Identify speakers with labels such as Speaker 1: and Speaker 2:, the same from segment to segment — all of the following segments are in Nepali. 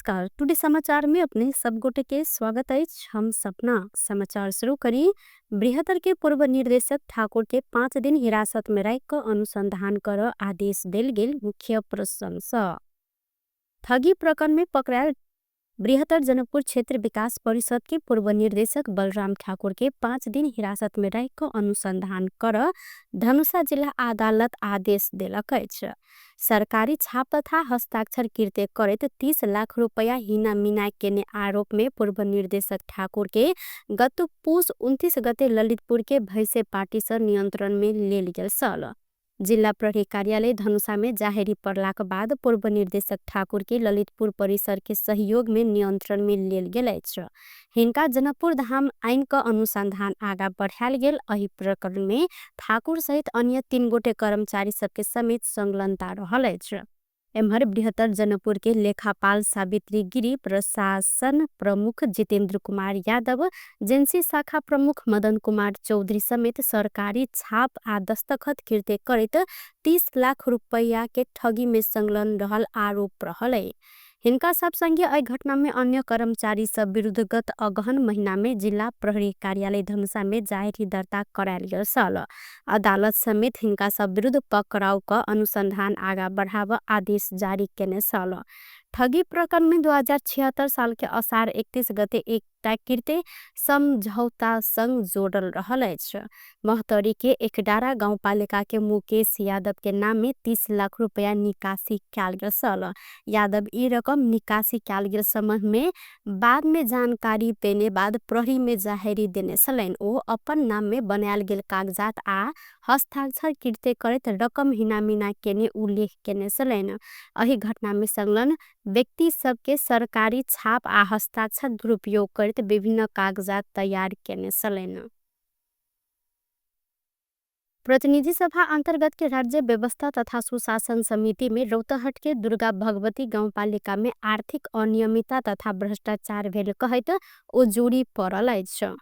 Speaker 1: नमस्कार। टुडे समाचार में अपने सब गोटे के स्वागत है। हम सपना समाचार शुरू करी। बृहत्तर के पूर्व निर्देशक ठाकुर के 5 दिन हिरासत में रह अनुसंधान कर आदेश देल गेल। मुख्य प्रशंसा ठगी प्रकरण में पकड़ायल बृहत्तर जनकपुर क्षेत्र विकास परिषद के पूर्व निर्देशक बलराम ठाकुर के 5 दिन हिरासत में रह अनुसंधान कर धनुषा जिला अदालत आदेश देलक अछि। सरकारी छाप तथा हस्ताक्षर कृत्य करैत 30 लाख रुपया हिना मिना केने आरोप में पूर्व निर्देशक ठाकुर के गत पुष 29 गते ललितपुर के भैंसे पार्टी से नियंत्रण में लेल गेल छल। जिला प्रहरी कार्यालय धनुषा में जाहेरी पड़लाक बाद पूर्व निर्देशक ठाकुर के ललितपुर परिसर के सहयोग में नियंत्रण में लेल गेल अछि। हिनका जनकपुर धाम आइन का अनुसंधान आगा बढ़ायल गेल। एहि प्रकरण में ठाकुर सहित अन्य 3 गोटे कर्मचारी सबके समेत संलग्नता रहल अछि। एम्हर बृहत्तर जनकपुर के लेखापाल सावित्री गिरी, प्रशासन प्रमुख जितेंद्र कुमार यादव, जेंसी शाखा प्रमुख मदन कुमार चौधरी समेत सरकारी छाप आ दस्तखत कृत्य करैत 30 लाख रुपया के ठगी में संलग्न रहल आरोप रहल। हिनका सब संगे एहि घटना में अन्य कर्मचारी सब विरुद्ध गत अगहन महीना में जिला प्रहरी कार्यालय धनुषा में जाहेरी दर्ता करायल गेल छल। अदालत समेत हिनका सब विरुद्ध पकड़ाव का अनुसंधान आगा बढ़ाव आदेश जारी केने छल। ठगी प्रकरण में 2076 साल के असार 31 गते एकटा कृत्य समझौता संग जोड़ल रहल अछि। महतरी के एकडारा गांवपालिका के मुकेश यादव के नाम में 30 लाख रुपया निकासी कैल गेल छल। यादव ई रकम निकासी कैल गेल संबंध में बाद में जानकारी देने बाद प्रहरी में जाहेरी देने छलैन। ओ अपन नाम में बनायल गेल कागजात आ हस्ताक्षर कृत्य करैत रकम हिना मिना केने उल्लेख केने छलैन। एहि घटना में संलग्न व्यक्ति सबके सरकारी छाप आ हस्ताक्षर दुरुपयोग करैत विभिन्न कागजात तैयार केने छलैन। प्रतिनिधि सभा अंतर्गत के राज्य व्यवस्था तथा सुशासन समिति में रौतहट के दुर्गा भगवती गांवपालिका में आर्थिक अनियमितता तथा भ्रष्टाचार भेल कहैत उजुरी पड़ल अछि।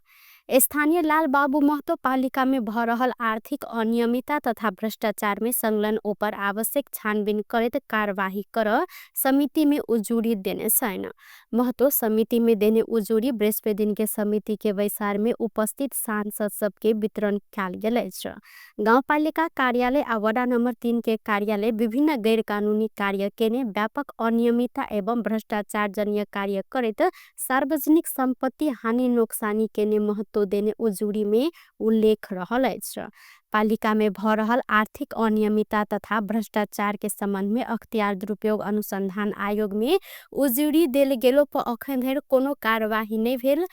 Speaker 1: स्थानीय लाल बाबू महतो पालिका में भ रहल आर्थिक अनियमितता तथा भ्रष्टाचार में संलग्न ऊपर आवश्यक छानबीन करैत कार्यवाही कर समिति में उजुरी देने छन्। महतो समिति में देने उजुरी बृहस्पति दिन के समिति के वैसार में उपस्थित सांसद सबके वितरण कैल गेल अछि। गांवपालिका कार्यालय आ वडा नंबर 3 के कार्यालय विभिन्न गैर कानूनी कार्य केने व्यापक अनियमितता एवं भ्रष्टाचार जन्य कार्य करैत सार्वजनिक संपत्ति हानि नोक्सानी केने महत्व देने उजुरी में उल्लेख रहल अछि। पालिका में भ रहल आर्थिक अनियमितता तथा भ्रष्टाचार के संबंध में अख्तियार दुरुपयोग अनुसंधान आयोग में उजुरी देल गेलो पर अखन धरि कोनो कार्यवाही नहीं भेल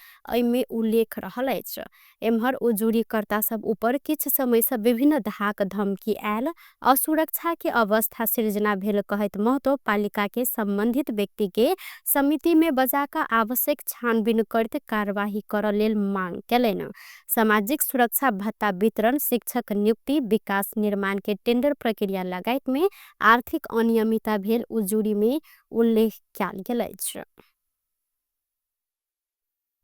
Speaker 1: में उल्लेख रहल अछि। एम्हर उजुरीकर्ता सब ऊपर किछ समय से विभिन्न धाक धमकी आयल असुरक्षा के अवस्था सृजना भेल कहैत महतो पालिका के संबंधित व्यक्ति के समिति में बजाका आवश्यक छानबीन करते कार्यवाही कर लेल मांग केलैन। सामाजिक सुरक्षा भत्ता वितरण, शिक्षक नियुक्ति, विकास निर्माण के टेंडर प्रक्रिया लगायत में आर्थिक अनियमितता भेल उजुरी में उल्लेख कैल गेल अछि।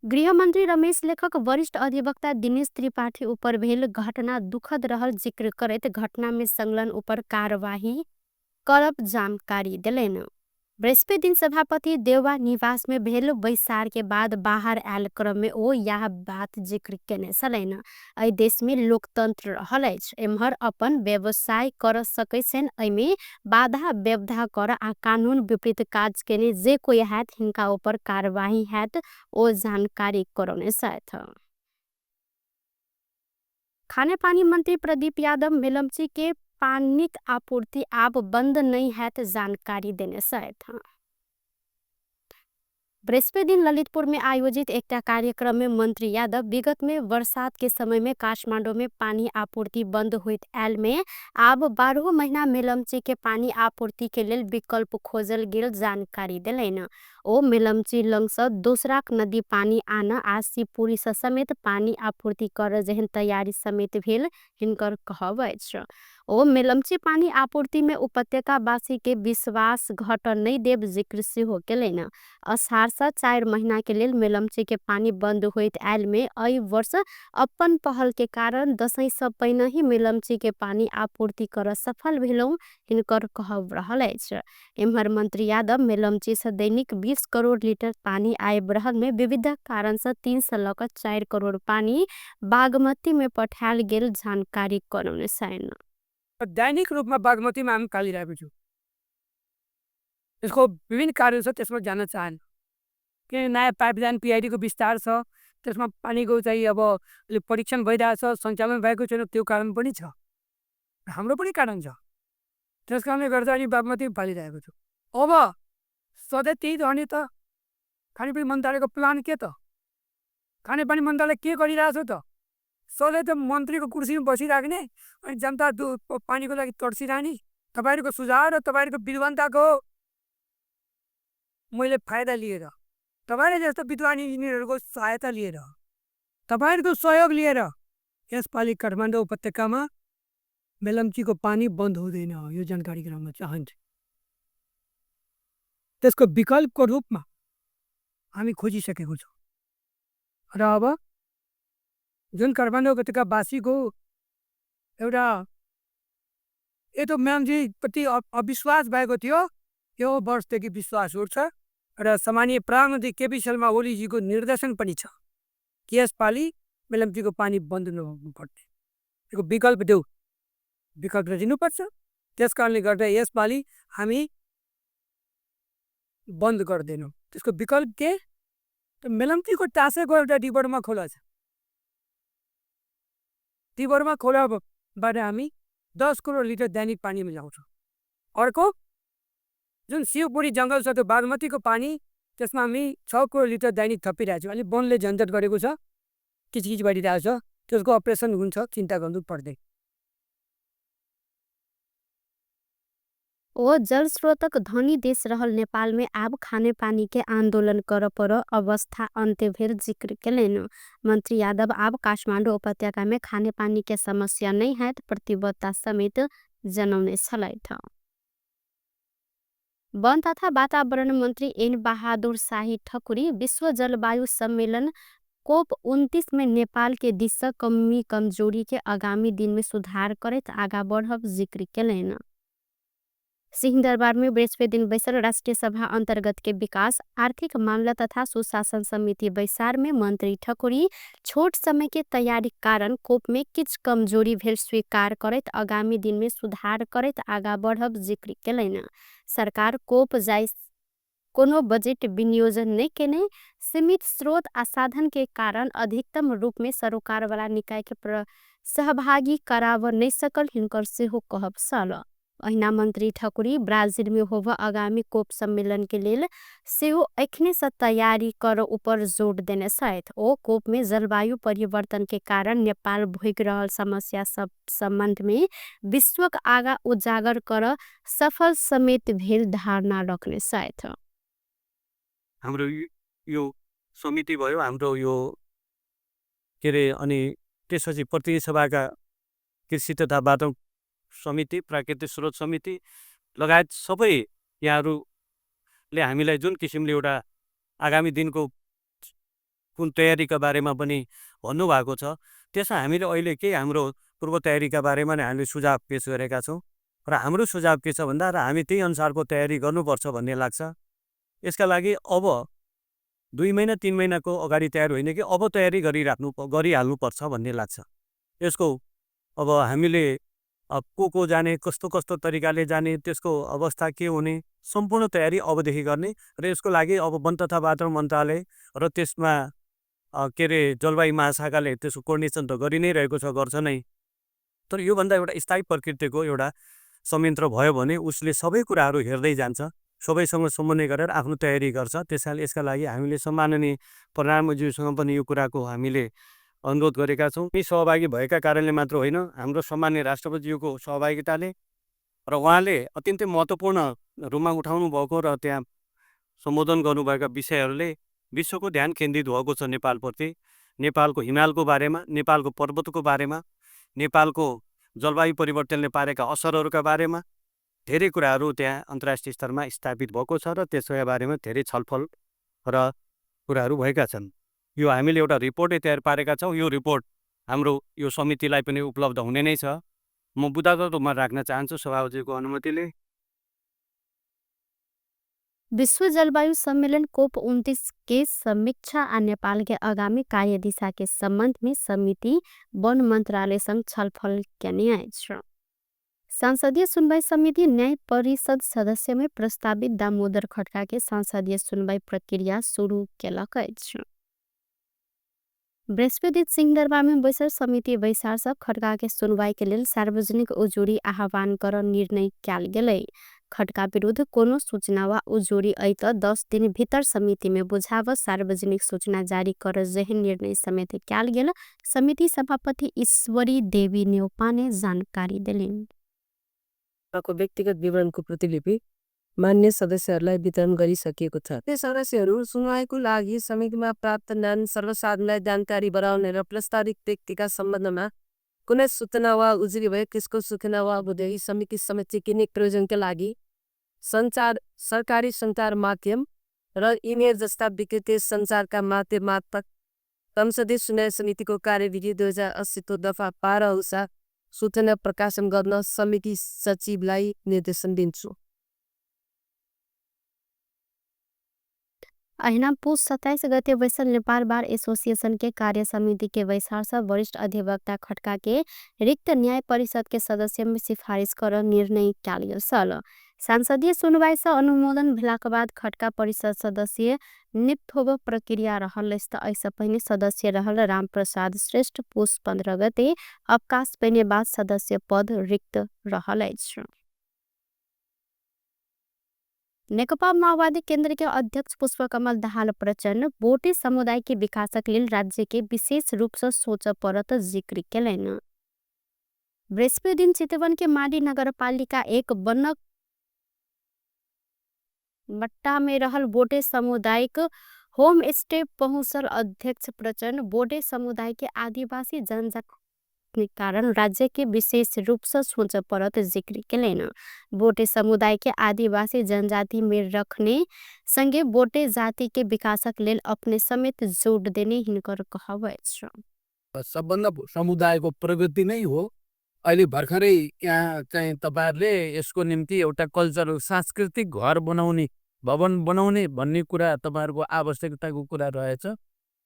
Speaker 1: गृह मंत्री रमेश लेखक वरिष्ठ अधिवक्ता दिनेश त्रिपाठी ऊपर भेल घटना दुखद रहल जिक्र करैत घटना में संलग्न ऊपर कार्यवाही करब जानकारी देलैन। बृहस्पति दिन सभापति देवबा निवास में भेल बैसार के बाद बाहर आयल क्रम में ओ यह बात जिक्र केने छलैन। एहि देश में लोकतंत्र रहल अछि। एम्हर अपन व्यवसाय कर सकै छन्। एहिमे बाधा व्यवधा कर आ कानून विपरीत काज केने जे कोई हैत हिनका ऊपर कार्यवाही हैत ओ जानकारी करौने छथि। खाने पानी मंत्री प्रदीप यादव मेलम्ची के पानीक आपूर्ति आब बंद नहीं हैत जानकारी देने छथि। बृहस्पति दिन ललितपुर में आयोजित एक कार्यक्रम में मंत्री यादव विगत में बरसात के समय में काठमांडू में पानी आपूर्ति बंद होइत आयल में आब 12 महीना मेलम्ची के पानी आपूर्ति के लेल विकल्प खोजल गेल जानकारी देलैन। ओ मेलम्ची लंग से दोसराक नदी पानी आन आ शिवपुरी से समेत पानी आपूर्ति कर जेहन तैयारी समेत भेल हिनकर कहब अछि। ओ मेलम्ची पानी आपूर्ति में उपत्यका वासी के विश्वास घट नहीं देव जिक्र सेहो केलैन। अषाढ़ से 4 महीना के लेल मेलम्ची के पानी बंद होइत आयल में एहि वर्ष अपन पहल के कारण दशैं से पहिने ही मेलम्ची के पानी आपूर्ति कर सफल भेलौं हिनकर कहब रहल अछि। एम्हर मंत्री यादव मेलम्ची से दैनिक 20 20 करोड़ लिटर पानी आए बरहल में विविध कारण से 3 करोड़ पानी बागमती में पठाल गेल जानकारी कराउने छैन।
Speaker 2: दैनिक रूपमा बागमतीमा हामी पालिरहेको छौँ। यसको विभिन्न कारण छ, त्यसमा जान चाहन्न। के नयाँ पाइपलाइन पिआइडीको विस्तार छ, त्यसमा पानीको चाहिँ अब परीक्षण भइरहेछ, सञ्चालन भएको छैन, त्यो कारण पनि छ। हाम्रो पनि कारण छ। त्यस कारणले गर्दा अनि बागमती पालिरहेको छु। अब सधैँ त्यही रहने त? खानेपानी मन्त्रालयको प्लान के त? खानेपानी मन्त्रालय के गरिरहेछ त? सधैँ त मन्त्रीको कुर्सीमा बसिराख्ने अनि जनता पानीको लागि तर्सिरहने। तपाईँहरूको सुझाव र तपाईँहरूको विद्वानताको मैले फाइदा लिएर, तपाईँले जस्तो विद्वान इन्जिनियरहरूको सहायता लिएर, तपाईँहरूको सहयोग लिएर यसपालि काठमाडौँ उपत्यकामा मेलम्चीको पानी बन्द हुँदैन, यो जानकारी गराउन चाहन्छु। त्यसको विकल्पको रूपमा हामी खोजिसकेको छौँ र अब जुन काठमाडौँ उपत्यकावासीको एउटा यतो मेलम्चीप्रति अविश्वास भएको थियो, यो वर्षदेखि विश्वास उठ्छ र सामान्य प्रधानमन्त्री केपी शर्मा ओलीजीको निर्देशन पनि छ कि यसपालि मेलम्चीको पानी बन्द नहुनुपर्ने, यसको विकल्प देऊ, विकल्प दिनुपर्छ। त्यस कारणले गर्दा यसपालि हामी बन्द गर्दैनौँ। त्यसको विकल्प के? त मेलम्चीको टासेको एउटा डिबरमा खोला छ, डिबरमा खोलाबाट हामी 10 करोड लिटर दैनिक पानी मिलाउँछौँ। अर्को जुन शिवपुरी जङ्गल छ, त्यो बागमतीको पानी, त्यसमा हामी 6 करोड लिटर दैनिक थपिरहेको छौँ। अहिले वनले झन्झट गरेको छ, किचकिच गरिरहेको छ, त्यसको अपरेसन हुन्छ, चिन्ता गर्नु पर्दैन।
Speaker 1: ओ जल स्रोतक धनी देश रहल नेपाल में आब खाने पानी के आंदोलन कर पर अवस्था अंत्य भेल जिक्र केलैन। मंत्री यादव आब काठमाडौँ उपत्यका में खाने पानी के समस्या नहीं है प्रतिबद्धता समेत जनौने छलैथ। वन तथा वातावरण मंत्री एन बहादुर शाही ठकुरी विश्व जलवायु सम्मेलन COP29 में नेपाल के दिशा कमी कमजोरी के आगामी दिन में सुधार करत आगा बढ़ब जिक्र केलैन। सिंहदरबार में बृहस्पति बैसल राष्ट्रीय सभा अंतर्गत के विकास आर्थिक मामला तथा सुशासन समिति बैसार में मंत्री ठकुरी छोट समय के तैयारी कारण कोप में किछ कमजोरी भेल स्वीकार करत आगामी दिन में सुधार करत आगा बढ़ब जिक्र केलैन। सरकार कोप जाय कोनो बजट विनियोजन नहीं केने, सीमित स्रोत आ साधन के कारण अधिकतम रूप में सरोकार वाला निकाय के सहभागी कराव नहीं सकल हिनकर सेहो कहब सल। अहिना मंत्री ठकुरी ब्राजील में होव आगामी कोप सम्मेलन के लेल सेहो अखने से तैयारी कर ऊपर जोड़ देने सहित ओ कोप में जलवायु परिवर्तन के कारण नेपाल भोग रहल समस्या सब संबंध में विश्वक आगा उजागर कर सफल समेत भेल धारणा रखने सहित
Speaker 3: हाम्रो यो समिति भयो, हाम्रो यो के रे, अनि त्यसपछि प्रतिनिधि सभाका कृषि तथा वातावरण समिति, प्राकृतिक स्रोत समिति लगायत सबै यहाँहरूले हामीलाई जुन किसिमले एउटा आगामी दिनको कुन तयारीका बारेमा पनि भन्नुभएको छ, त्यसमा हामीले अहिले के हाम्रो पूर्व तयारीका बारेमा नै हामीले सुझाव पेश गरेका छौँ र हाम्रो सुझाव के छ भन्दा र हामी त्यही अनुसारको तयारी गर्नुपर्छ भन्ने लाग्छ। यसका लागि अब 2 महिना 3 महिनाको अगाडि तयार होइन कि अब तयारी गरिहाल्नुपर्छ भन्ने लाग्छ। यसको अब हामीले को जाने, कस्तो कस्तो तरिकाले जाने, त्यसको अवस्था के हुने, सम्पूर्ण तयारी अबदेखि गर्ने र यसको लागि अब वन तथा वातावरण मन्त्रालय र त्यसमा के रे जलवायु महाशाखाले त्यसको कोर्डिनेसन त गरि नै रहेको छ, गर्छ नै। तर योभन्दा एउटा स्थायी प्रकृतिको एउटा संयन्त्र भयो भने उसले सबै कुराहरू हेर्दै जान्छ, सबैसँग समन्वय गरेर आफ्नो तयारी गर्छ। त्यसैले यसका लागि हामीले सम्माननीय प्रधानमन्त्रीसँग पनि यो कुराको हामीले अनुरोध गरेका छौँ। यी सहभागी भएका कारणले मात्र होइन, हाम्रो सम्माननीय राष्ट्रपतिज्यूको सहभागिताले र उहाँले अत्यन्तै महत्त्वपूर्ण रूपमा उठाउनु भएको र त्यहाँ सम्बोधन गर्नुभएका विषयहरूले विश्वको ध्यान केन्द्रित भएको छ नेपालप्रति। नेपालको हिमालको बारेमा, नेपालको पर्वतको बारेमा, नेपालको जलवायु परिवर्तनले पारेका असरहरूका बारेमा धेरै कुराहरू त्यहाँ अन्तर्राष्ट्रिय स्तरमा स्थापित भएको छ र त्यसका बारेमा धेरै छलफल र कुराहरू भएका छन्। यो हामीले एउटा रिपोर्टै तयार पारेका छौँ। यो रिपोर्ट हाम्रो यो समितिलाई पनि उपलब्ध हुने नै छ। म बुदागत रूपमा राख्न चाहन्छु सभापतिको अनुमतिले।
Speaker 1: विश्व जलवायु सम्मेलन COP29 के समीक्षा आ नेपाल के आगामी कार्यदिशा के संबंध में समिति वन मंत्रालय संग छलफल केने अछि। संसदीय सुनवाई समिति न्याय परिषद सदस्य में प्रस्तावित दामोदर खड्का के संसदीय सुनवाई प्रक्रिया शुरू केलक अछि। बृहस्पति सिंहदरबार में बैसल समिति बैसार सब खड्का के सुनवाई के लेल सार्वजनिक उजूरी आह्वान कर निर्णय कयल गेलै। खड्का विरुद्ध कोनो सूचना वा उजूरी आई त 10 दिन भीतर समिति में बुझाव सार्वजनिक सूचना जारी कर जेहन निर्णय समेत कयल गेल समिति सभापति ईश्वरी देवी नेउपा ने जानकारी देलिन्।
Speaker 4: व्यक्तिगत विवरणको प्रतिलिपि मान्य सदस्यहरूलाई वितरण गरिसकिएको छ। त्यो सदस्यहरू सुनवाईको लागि समितिमा प्राप्त ज्ञान सर्वसाधारणलाई जानकारी गराउने र प्रस्तावित व्यक्तिका सम्बन्धमा कुनै सूचना वा उजुरी भए त्यसको सूचना वा बुझाइ समिति समेत किने प्रयोजनका लागि सञ्चार सरकारी सञ्चार माध्यम र इमेल जस्ता विकृति सञ्चारका माध्यम मार्फत संसदीय सुनवाई समितिको कार्यविधि 2080 को दफा 12 अनुसार सूचना प्रकाशन गर्न समिति सचिवलाई निर्देशन दिन्छु।
Speaker 1: अहिना पुस 27 गते बैसल नेपाल बार एसोसिएशन के कार्य समिति के बैसार से वरिष्ठ अधिवक्ता खड्का के रिक्त न्याय परिषद के सदस्य में सिफारिश कर निर्णय कयल गेल छल। संसदीय सुनवाई से अनुमोदन भेलाक बाद खड्का परिषद सदस्य नियुक्त होब प्रक्रिया रहल। ऐसा पहले सदस्य रहल रामप्रसाद श्रेष्ठ पुस 15 गते अवकाश पेने बाद सदस्य पद रिक्त रहल अछि। नेकपा माओवादी केन्द्र के अध्यक्ष पुष्पकमल दाहाल प्रचण्ड बोटे समुदाय के विकासक लेल राज्य के विशेष रूप से सोच परत जिक्र केलैन। बृहस्पति दिन चितवन के माडी नगरपालिका एक बनक मट्टा में रहल बोटे सामुदायिक होम स्टे पहुंचल अध्यक्ष प्रचण्ड बोटे समुदाय के आदिवासी जनजाति के कारण राज्य के विशेष रूप से सोच परत जिक्र केलैन। बोटे समुदाय के आदिवासी जनजाति में रखने संगे बोटे जाति के विकासक लेल अपने समेत जोड़ देने हिनकर कहब अछि।
Speaker 5: सबभन्दा समुदायको प्रगति नै हो। अहिले भर्खरै यहाँ चाहिँ तपाईहरुले यसको निम्ति एउटा कल्चरल सांस्कृतिक घर बनाउने भवन बनाउने भन्ने कुरा तपाईहरुको आवश्यकताको कुरा रहेछ।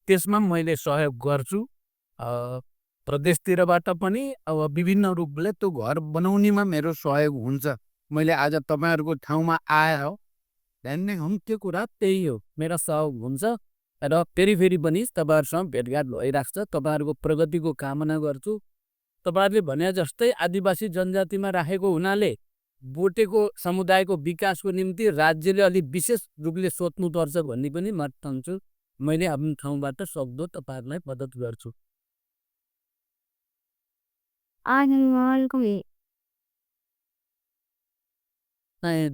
Speaker 5: त्यसमा मैले सहयोग गर्छु। प्रदेशतिरबाट पनि अब विभिन्न रूपले त्यो घर बनाउनेमा मेरो सहयोग हुन्छ। मैले आज तपाईहरुको ठाउँमा आएर ध्यान हम त्यो कुरा त्यही हो, मेरो सहयोग हुन्छ र फेरि पनि तपाईहरुसँग भेटघाट भइराख्छ। तपाईहरुको प्रगतिको कामना गर्छु। तपाईहरुले भने जस्तै आदिवासी जनजातिमा राखेको हुनाले बोटेको समुदायको विकासको निम्ति राज्यले अलि विशेष रूपले सोच्नुपर्छ भन्ने पनि म ठान्छु। मैले आफ्नो ठाउँबाट सक्दो तपाईहरुलाई मद्दत गर्छु।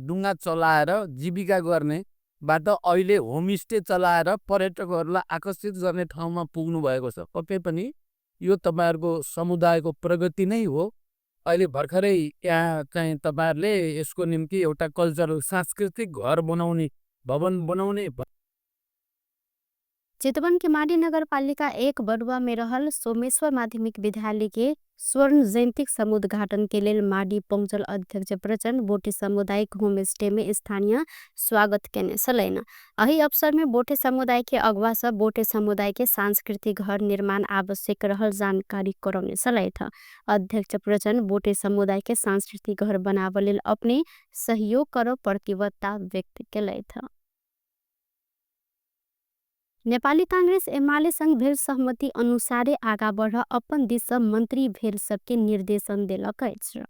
Speaker 5: डुङ्गा चलाएर जीविका गर्नेबाट अहिले होमस्टे चलाएर पर्यटकहरूलाई आकर्षित गर्ने ठाउँमा पुग्नु भएको छ। पक्कै पनि यो तपाईहरुको समुदायको प्रगति नै हो। अहिले भर्खरै यहाँ चाहिँ तपाईहरुले यसको निम्ति एउटा कल्चरल सांस्कृतिक घर बनाउने भवन बनाउने
Speaker 1: चितवन के माडी नगरपालिका एक बडुआ में रहल सोमेश्वर माध्यमिक विद्यालय के स्वर्ण जयंती समुद्घाटन के लेल माडी पहुंचल अध्यक्ष प्रचण्ड बोटे सामुदायिक होम स्टे में स्थानीय स्वागत केने छलैन। अही अवसर में बोटे समुदाय के अगुवा सब बोटे समुदाय के सांस्कृतिक घर निर्माण आवश्यक रहल जानकारी करौने छलैथ। अध्यक्ष प्रचण्ड बोटे समुदाय के सांस्कृतिक घर बनाव लेल अपने सहयोग कर प्रतिबद्धता व्यक्त केलैथ। नेपाली कांग्रेस एमाले संग भेल सहमति अनुसारे आगा बढ़ अपन दिस मंत्री भेल सबके निर्देशन देलक अछि।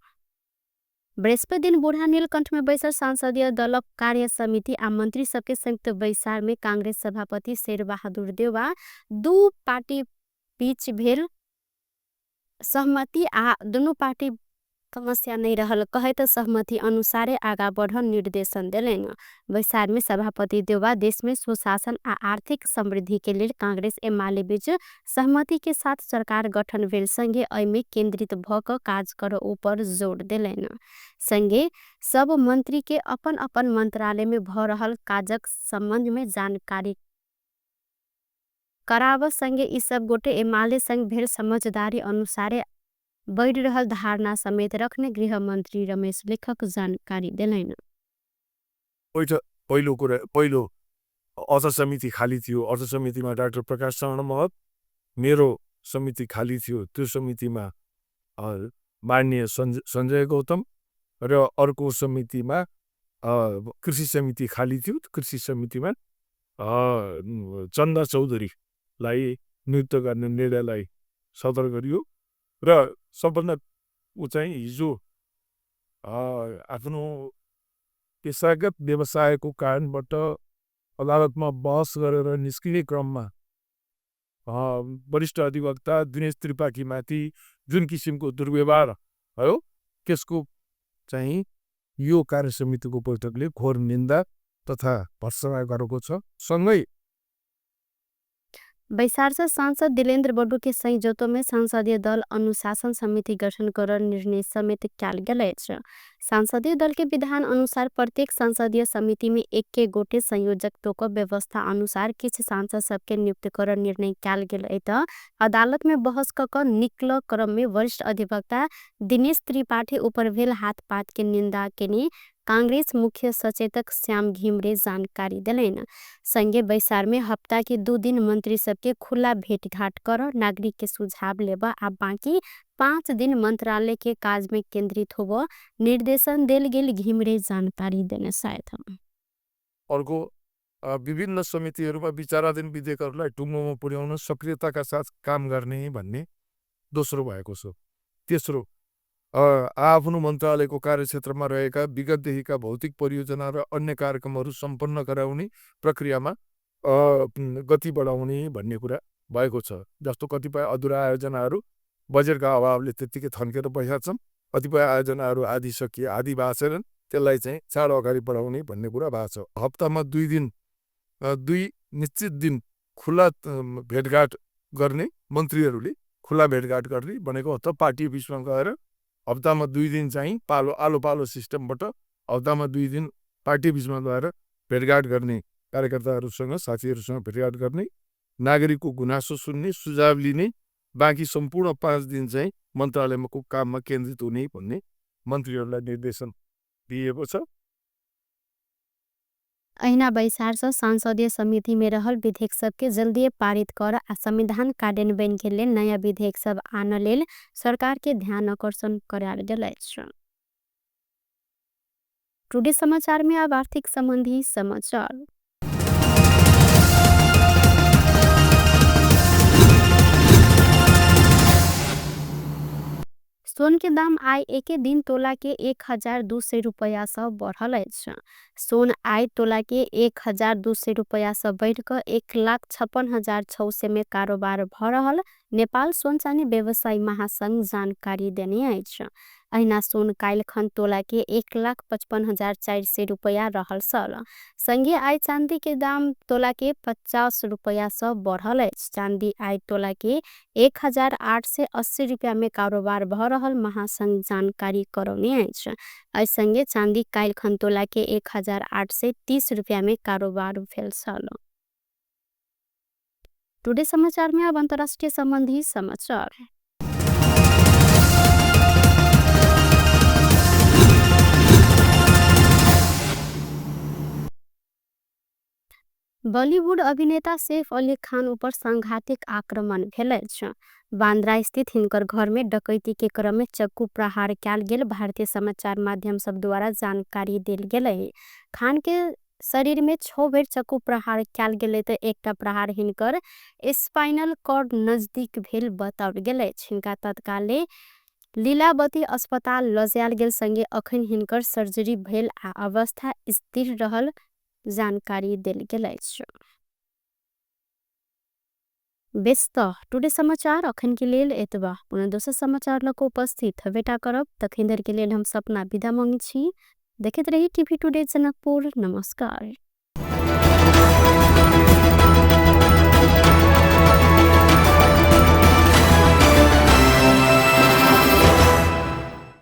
Speaker 1: बृहस्पति दिन बूढ़ा नीलकंठ में बैसल संसदीय दलक कार्य समिति आ मंत्री सबके संयुक्त बैसार में कांग्रेस सभापति शेरबहादुर देउवा दू पार्टी बीच भेल सहमति आ दुनू पार्टी समस्या नहीं रहल कहत सहमति अनुसारे आगा बढ़ निर्देशन दिलेन। बैसार में सभापति देउवा देश में सुशासन आ आर्थिक समृद्धि के लिए कांग्रेस एमाले बीच सहमति के साथ सरकार गठन भेल संगे एमे केंद्रित भक काज कर ऊपर जोर दिलेन। संगे सब मंत्री के अपन अपन मंत्रालय में भ रहल काजक संबंध में जानकारी कराव संगे ई सब गोटे एमाले संग भेल समझदारी अनुसारे बढ़ रहल धारणा समेत रखने गृह मंत्री रमेश लेखक जानकारी दिलैन।
Speaker 6: पहिलो अर्थ समिति खाली थियो। अर्थ समितिमा डाक्टर प्रकाश चरण महत, मेरो समिति खाली थियो। त्यो समितिमा माननीय सञ्जय गौतम र अर्को समितिमा कृषि समिति खाली थियो। कृषि समितिमा चन्दा चौधरीलाई नियुक्त गर्ने निर्णयलाई सदर गरियो र सबभन्दा ऊ चाहिँ हिजो आफ्नो पेसागत व्यवसायको कारणबाट अदालतमा बहस गरेर निस्किने क्रममा वरिष्ठ अधिवक्ता दिनेश त्रिपाठीमाथि जुन किसिमको दुर्व्यवहार भयो त्यसको चाहिँ यो कार्य समितिको बैठकले घोर निन्दा तथा भर्त्सना गरेको छ। सँगै
Speaker 1: बैसार सांसद दिलेन्द्र बडू के संयोजकत्व में संसदीय दल अनुशासन समिति गठन कर निर्णय समेत किया गया है। संसदीय दल के विधान अनुसार प्रत्येक संसदीय समिति में एक गोटे संयोजकत्व को व्यवस्था अनुसार किसी सांसद सबके नियुक्त कर निर्णय किया गया है। अदालत में बहस कर निकल क्रम में वरिष्ठ अधिवक्ता दिनेश त्रिपाठी ऊपर भेल हाथपात के निंदा के कांग्रेस मुख्य सचेतक श्याम घिमरे जानकारी दिलेन। संघीय बैसार में हफ्ता के 2 दिन मंत्री सबके खुला भेंटघाट कर नागरिक के सुझाव लेबा आ बाकी 5 दिन मंत्रालय के काज में केंद्रित होब निर्देशन देल गेल घिमरे जानकारी देने साथ
Speaker 6: अर्को विभिन्न समितिहरूमा विचाराधीन विधेयकहरूलाई टुङ्गोमा पुर्याउन सक्रियताका साथ काम गर्ने भन्ने दोस्रो भएको छ। तेस्रो आफ्नो मन्त्रालयको कार्यक्षेत्रमा रहेका विगतदेखिका भौतिक परियोजना र अन्य कार्यक्रमहरू सम्पन्न गराउने प्रक्रियामा गति बढाउने भन्ने कुरा भएको छ। जस्तो कतिपय अधुरा आयोजनाहरू बजेटका अभावले त्यत्तिकै थन्केर बसेका छन्। कतिपय आयोजनाहरू आदि सकिए आदि भएको छैनन्, त्यसलाई चाहिँ चाँडो अगाडि बढाउने भन्ने कुरा भएको छ। हप्तामा 2 दिन 2 निश्चित दिन खुला भेटघाट गर्ने, मन्त्रीहरूले खुला भेटघाट गर्ने भनेको त पार्टी बिचमा गएर हप्तामा 2 दिन चाहिँ आलो पालो सिस्टमबाट हप्तामा 2 दिन पार्टी बिचमा गएर भेटघाट गर्ने, कार्यकर्ताहरूसँग साथीहरूसँग भेटघाट गर्ने, नागरिकको गुनासो सुन्ने, सुझाव लिने, बाँकी सम्पूर्ण 5 दिन चाहिँ मन्त्रालयको काममा केन्द्रित हुने भन्ने मन्त्रीहरूलाई निर्देशन दिएको छ।
Speaker 1: अहिना बैसार संसदीय समिति में रहल विधेयक सब के जल्दी पारित कर संविधान कार्यान्वयन के लिए नया विधेयक सब आने लेल सरकार के ध्यान आकर्षण कराल गेल अछि। टुडे समाचार में अब आर्थिक संबंधी समाचार। सोन के दाम आय एक दिन तोला के 1200 रुपया से बढ़ल है। सोन आय तोला के 1200 रुपया से बढ़ कर 1,56,600 में कारोबार भ रहल नेपाल सोन चानी व्यवसायी महासंघ जानकारी देने है। अहिना सोन काइल खन तोला के 1,55,400 रुपया रहल सल। संगे आय चांदी के दाम तोला के 50 रुपया से बढ़ल है। चांदी आय तोला के 1,880 रुपया में कारोबार भ रहल महासंघ जानकारी करौने है। संगे चांदी काइल खन तोला के 1,830 रुपया में कारोबार भेल सल। टुडे समाचार में अब अंतर्राष्ट्रीय संबंधी समाचार। बॉलीवुड अभिनेता सैफ अली खान ऊपर सांघातिक आक्रमण भेल छ। बांद्रा स्थित हिनकर घर में डकैती के क्रम में चक्कू प्रहार कैल गेल भारतीय समाचार माध्यम सब द्वारा जानकारी देल गेल है। खान के शरीर में 6 बेर चक्कू प्रहार कैल गेल तो एकटा प्रहार हिनकर स्पाइनल कॉर्ड नजदीक भेल बताओल गेल। हिनका तत्काले लीलावती अस्पताल लजायल गेल। संगे अखन हिनकर सर्जरी भेल आ अवस्था स्थिर रहल जानकारी देल गेल। व्यस्त टुडे समाचार अखन के लेल एतबा। पुनः दोसर समाचार लक उपस्थित भेटा करब। तखन के लेल हम सपना विदा मांगी छी। देखते रही टीवी टुडे जनकपुर। नमस्कार।